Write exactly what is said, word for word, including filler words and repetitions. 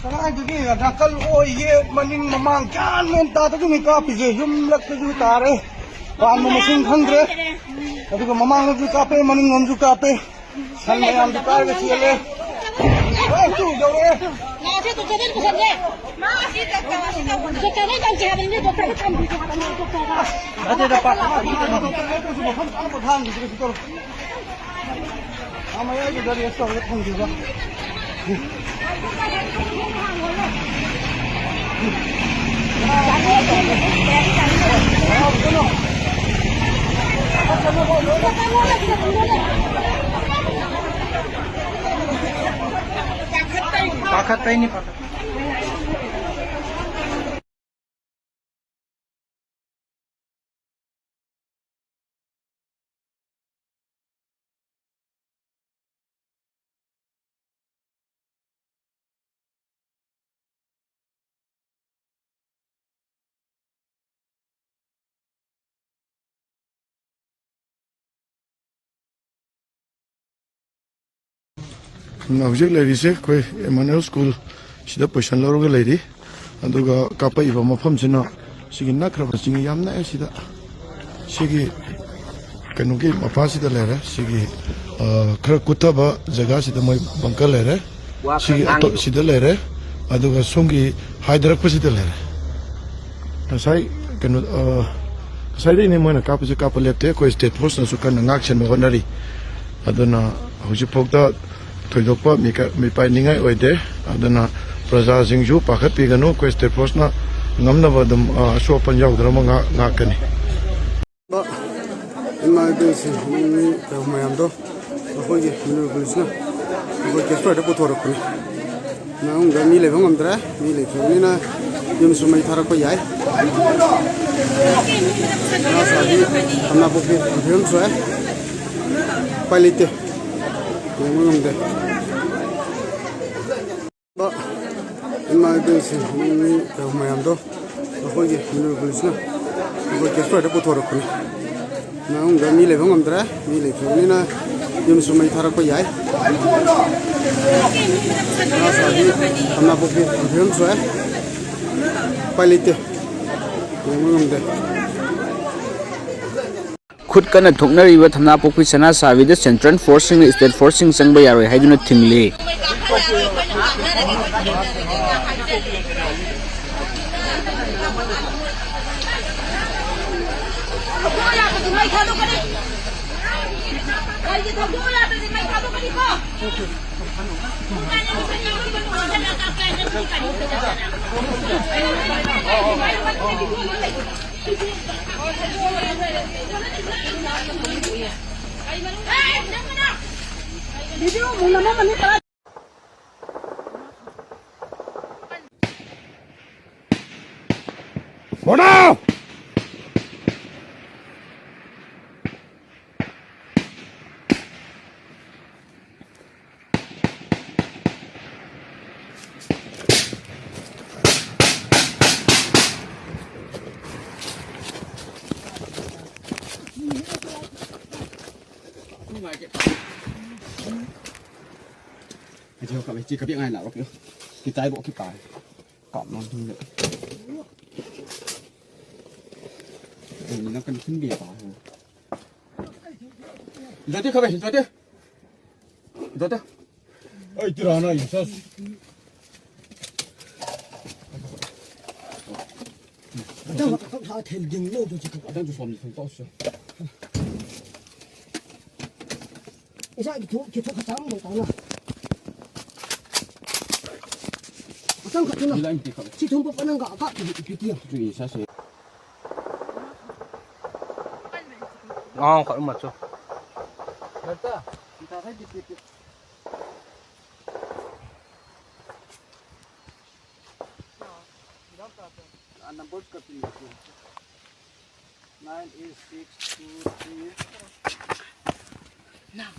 ꯀꯗꯥꯏꯗꯒꯤ ꯅꯥꯀꯜ ꯑꯣꯏ, ꯌꯦꯠ, ꯃꯅꯤꯡ, ꯃꯃꯥꯡ ꯒ꯭ꯌꯥꯟ ꯃꯦꯟ ꯇꯥꯗꯒꯤꯅꯤ ꯀꯥꯞꯄꯤꯁꯦ꯫ ꯌꯨꯝꯂꯛꯇꯁꯨ ꯇꯥꯔꯦ, ꯄꯥꯟꯕ ꯃꯁꯤꯡ ꯈꯪꯗ꯭ꯔꯦ꯫ ꯑꯗꯨꯒ ꯃꯃꯥꯡꯂꯣꯝꯁꯨ ꯀꯥꯞꯄꯦ, ꯃꯅꯤꯡꯂꯣꯝꯁꯨ ꯀꯥꯞꯄꯦ꯫ ꯁꯟ ꯃꯌꯥꯝꯗꯨ ꯄꯥꯏꯔꯒ ꯆꯦꯜꯂꯦ꯫ ꯑꯦ, ꯇꯨ ꯌꯧꯔꯛꯑꯦ꯫ ꯗꯣꯛꯇꯔꯗ ꯇꯧꯁꯦ ꯍꯥꯏꯕꯅꯤ, ꯗꯣꯛꯇꯔꯗ ꯊꯝꯕꯤꯒꯦ ꯍꯥꯏꯕꯅꯤ, ꯗꯣꯛꯇꯔꯗ꯫ ꯅꯠꯇꯦꯗ, ꯄꯥ-, ꯃꯐꯝ ꯆꯥꯅ ꯄꯣꯊꯥꯍꯟꯈꯤꯁꯤ, ꯀꯩꯁꯨ ꯇꯧꯔꯣꯏ꯫ ꯑꯥ, ꯃꯌꯥꯏꯗꯨꯗ rest ꯇꯧꯔꯒ ꯊꯝꯈꯤꯕ꯫ ꯄꯥꯈꯠꯄꯩꯅꯤ, ꯄꯥꯈꯠ- ꯍꯧꯖꯤꯛ ꯂꯩꯔꯤꯁꯦ ꯑꯩꯈꯣꯏ ꯏꯃꯥꯅꯨꯑꯦꯜ ꯁ꯭ꯀꯨꯜ ꯁꯤꯗ position ꯂꯧꯔꯒ ꯂꯩꯔꯤ꯫ ꯑꯗꯨꯒ ꯀꯥꯞꯄꯛꯏꯕ ꯃꯐꯝꯁꯤꯅ ꯁꯤꯒꯤ ꯅꯛꯈ꯭ꯔꯕ ꯆꯤꯡ ꯌꯥꯝ ꯅꯛꯑꯦ ꯁꯤꯗ꯫ ꯁꯤꯒꯤ ꯀꯩꯅꯣꯒꯤ ꯃꯄꯥꯁꯤꯗ ꯂꯩꯔꯦ꯫ ꯁꯤꯒꯤ, ꯑ, ꯈꯔ ꯀꯨꯠꯊꯕ ꯖꯒꯥꯁꯤꯗ ꯃꯣꯏ bunker ꯂꯩꯔꯦ꯫ ꯁꯤꯒꯤ ꯑꯇꯣꯞ-, ꯁꯤꯗ ꯂꯩꯔꯦ꯫ ꯑꯗꯨꯒ ꯁꯣꯝꯒꯤ ꯍꯥꯏꯊꯔꯛꯄꯁꯤꯗ ꯂꯩꯔꯦ꯫ ꯉꯁꯥꯏ ꯀꯩꯅꯣ, ꯑ, ꯉꯁꯥꯏꯗꯩꯅꯦ ꯃꯣꯏꯅ ꯀꯥꯞꯄꯁꯦ, ꯀꯥꯞꯄ ꯂꯦꯞꯇꯦ꯫ ꯑꯩꯈꯣꯏ state force ꯅꯁꯨ ꯀꯟꯅ ꯉꯥꯛ ꯁꯦꯟꯕ ꯍꯣꯠꯅꯔꯤ꯫ ꯑꯗꯨꯅ ꯍꯧꯖꯤꯛꯐꯥꯎꯗ ꯊꯣꯏꯗꯣꯛꯄ ꯃꯤꯀ-, ꯃꯤꯄꯥꯏꯅꯤꯡꯉꯥꯏ ꯑꯣꯏꯗꯦ꯫ ꯑꯗꯨꯅ ꯄ꯭ꯔꯖꯥꯁꯤꯡꯁꯨ ꯄꯥꯈꯠꯄꯤꯒꯅꯨ, ꯑꯩꯈꯣꯏ state force ꯅ ꯉꯝꯅꯕ ꯑꯗꯨꯝ, ꯑ, ꯑꯁꯣꯛ ꯑꯄꯟ ꯌꯥꯎꯗꯅꯕ ꯉꯥꯛ-, ꯉꯥꯛꯀꯅꯤ꯫ ꯏꯃꯥ ꯏꯕꯦꯟꯁꯤꯡ, ꯃꯤ ꯃꯌꯥꯝꯗꯣ ꯑꯩꯈꯣꯏꯒꯤ ꯃꯅꯤꯄꯨꯔ ꯄꯨꯂꯤꯁꯅ ꯑꯩꯈꯣꯏ ꯀꯦꯁ ꯐꯥꯏꯜꯗ ꯄꯨꯊꯣꯔꯛꯄꯅꯤ꯫ ꯃꯅꯨꯡꯗ ꯃꯤ ꯂꯩꯕ ꯉꯝꯗ꯭ꯔꯦ, ꯃꯤ ꯂꯩꯇ꯭ꯔꯕꯅꯤꯅ ꯌꯨꯝꯁꯨ ꯃꯩ ꯊꯥꯔꯛꯄ ꯌꯥꯏ꯫ ꯉꯥ ꯆꯥꯕꯤ ꯀꯪꯂꯥꯄꯣꯛꯄꯤ ꯐꯤꯕꯝ ꯁꯣꯛꯑꯦ, ꯎꯄꯥꯏ ꯂꯩꯇꯦ, ꯌꯦꯡꯕ ꯉꯝꯗꯦ꯫ ꯏꯃꯥ ꯏꯕꯦꯟꯁꯤꯡ, ꯃꯤ ꯃꯌꯥꯝꯗꯣ ꯑꯩꯈꯣꯏꯒꯤ ꯃꯅꯤꯄꯨꯔ ꯄꯨꯂꯤꯁꯅ ꯑꯩꯈꯣꯏ ꯀꯦꯁ ꯐꯥꯏꯜꯗ ꯄꯨꯊꯣꯔꯛꯄꯅꯤ꯫ ꯃꯅꯨꯡꯗ ꯃꯤ ꯂꯩꯕ ꯉꯝꯗ꯭ꯔꯦ, ꯃꯤ ꯂꯩꯇ꯭ꯔꯕꯅꯤꯅ ꯌꯨꯝꯁꯨ ꯃꯩ ꯊꯥꯔꯛꯄ ꯌꯥꯏ꯫ ꯁꯅꯥ ꯁꯥꯕꯤ ꯊꯝꯅꯥꯄꯣꯛꯄꯤ ꯐꯤꯕꯝ ꯁꯣꯛꯑꯦ꯫ ꯎꯄꯥꯏ ꯂꯩꯇꯦ꯫ ꯌꯦꯡꯕ ꯉꯝꯗꯦ꯫ ꯈꯨꯠ ꯀꯟꯅ ꯊꯣꯛꯅꯔꯤꯕ ꯊꯝꯅꯥꯄꯣꯛꯄꯤ ꯁꯅꯥ ꯁꯥꯕꯤꯗ ꯁꯦꯟꯇ꯭ꯔꯦꯜ ꯐꯣꯔꯁꯁꯤꯡꯅ ꯁ꯭ꯇꯦꯠ ꯐꯣꯔꯁꯁꯤꯡ ꯆꯪꯕ ꯌꯥꯔꯣꯏ ꯍꯥꯏꯗꯨꯅ ꯊꯤꯡꯂꯤ꯫ Ayo, kami cik kami ngai nak, okay. Kita ibu kita. Kap nonton je. Ini nak kena sendiri apa? Jadi kami, jadi. Dada. Ai, tira na, isa. Ada mak kau tak telding lo tu cakap. Ada tu suami tu tak usah. Isa itu, itu kacang tu tak nak. Kacang kat tu nak. Bila ini kau. Si tumpuk panang kat, kat, itu dia. Tu isa saya. Ngon kau macam. Dada. Kita saya di situ. Number cutting. Nine eight six two three. Now.